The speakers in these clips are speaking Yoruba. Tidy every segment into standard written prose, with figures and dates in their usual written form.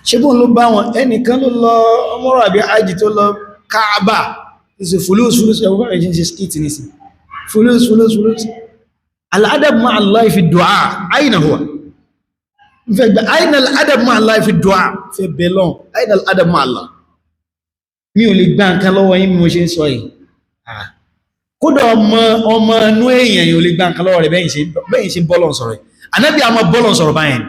Ṣe bóun ló bá wọn? Ẹnìkan ló lọ ọmọrọ̀ àbí ájì tó lọ Káàbà, ìsì fulus fulus, ẹwọ́n bá rẹ̀ ṣe skit nìsí, fulus fulus fulus. Al-adab ma'a Allah fi du'a, ayna huwa? Fẹ́ gbà ayna al-adab ma'a Allah fi du'a, fẹ́ bẹ̀lọ́n ayna al-adab ma'a Allah. Mi ò lè gbà nǹkan lọ́wọ́ yín bí mo ṣe ń sọ yìí. Kódà ọmọ inú èèyàn yìí ò lè gbà nǹkan lọ́wọ́ rẹ̀ bẹ́yìn ṣe bọ́lọ̀ sọ̀rọ̀ yìí. Ànábì àmọ́ bọ́lọ̀ sọ̀rọ̀ báyẹn.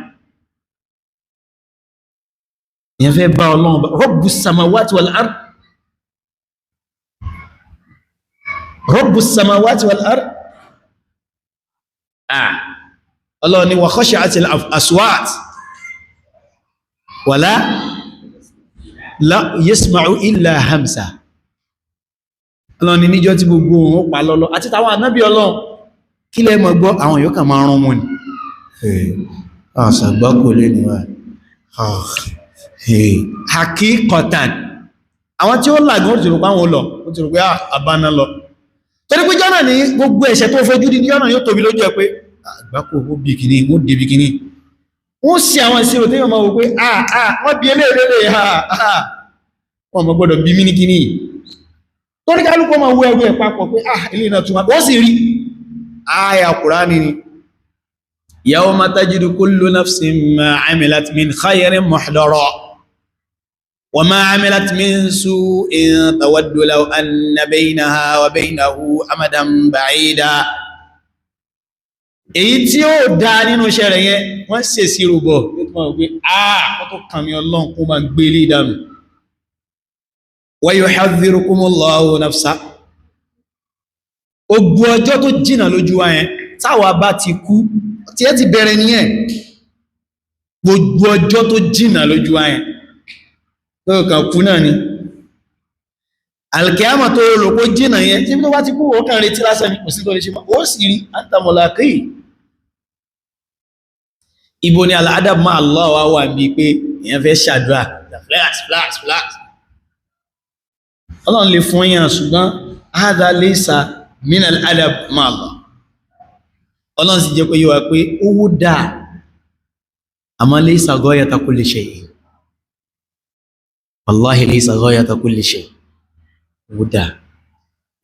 Ìyẹn fẹ́ bá Ọlọ́run bá Rabbu samawati wal ard, Rabbu samawati wal ard. Ọlọ́run ni wa khashi'atil aswat wala la yasma'u illa hamsa. Ọlọ́run ni níjọ́ tí gbogbo òun pa lọ́lọ́ àti tàwọn ànábì Ọlọ́run, kí lẹ mọ̀ gbọ́, àwọn yóò kàn máa rán wọn ni. Àṣàgbákò lè níwá hakíkọ̀tàn àwọn tí ó làgán ó ti rò pé àwọn lọ, ó ti rò pé àbáná lọ, torí pé jọ́nà ní gbogbo ẹ̀ṣẹ̀ tó fojú di jọ́nà yóò tóbi lójú ẹ pé àgbákò ó bí kìíní, ó débi kìíní, wọ́n sì àwọn ìṣirò tí yóò máa wò pé wọ́n bí eléèrè, wọ́n mọ̀ gbọ́dọ̀ bí mí ní kìíní, torí kálukú máa wọ ẹgbẹ́ papọ̀ pé ilé iná túnmọ̀ ó sì rí àyà Kùránì ni yawma tajidu kullu nafsin ma amilat min khayrin muhdara wa ma amilat min su'in tawaddu law anna baynaha wa baynahu amadan ba'ida. Èyí tí ó dá nínú iṣẹ́ rẹ̀ yẹn wọ́n ṣe sí rúbọ̀ pé kó tó kàn mí Ọlọ́run kó máa gbé ilé ìdánù. Wa yuhadhdhirukumullahu nafsa. Ogun ọjọ́ tó jìnà lójú wa yẹn, táwa bá ti kú tí ẹ ti bẹ̀rẹ̀ nìyẹn. Gbogbo ọjọ́ tó jìnà lójú wa yẹn tó kàn kú náà ni alkiyama tó rò kó jìnà yẹn, tí tó bá ti kú ó kàn retí lásán ni, kò sí tó lè ṣe mọ́, ó sì rí anta mulaqi. Ibo ni al-adab ma'a Allah wà wà bí pé èèyàn fẹ́ ṣàdúrà flash flash flash. Ọlọ́run lè fún yàn, ṣùgbọ́n hadha laysa min al-adab ma'a Allah. Ọlọ́run sì jẹ́ pé yíwa pé owó dáa, àmọ́ laysa ghayata kulli shay. Wallahi laysa ghayata kulli shay. Owó dáa,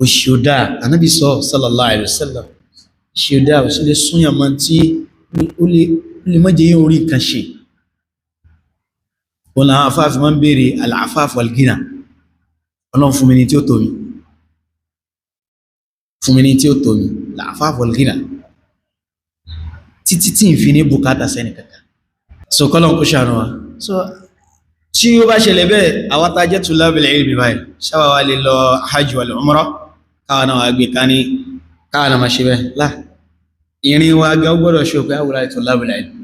òṣì ó dáa, Ànábì sọ sallallahu alaihi wasallam, òṣì ó dáa, òṣì lè súnyàn mọ́ tí ó lè má jẹ́ yín orí nǹkan ṣe. Wọn làwọn afáàfin máa ń béèrè al-afaf wal-ghina. Ọlọ́run fún mi ní tí ó tó mi, fún mi ní tí ó tó mi, al-afaf wal-ghina, títí tí n fi ní bùkátà sẹ́ni kankan. So kọ́lọ̀n kó ṣàánú wa. So tí ó bá ṣẹlẹ̀ bẹ́ẹ̀, àwọn tá jẹ́ tulabul ilmi báyìí ṣáwà wá lè lọ hajj wal umrah, káwọn náà wà gbé ká ní káwọn náà máa ṣe bẹ́ẹ̀ lá. Ìrìn wa gan gbọ́dọ̀ ṣe pé àwòrán tulabul ilmi.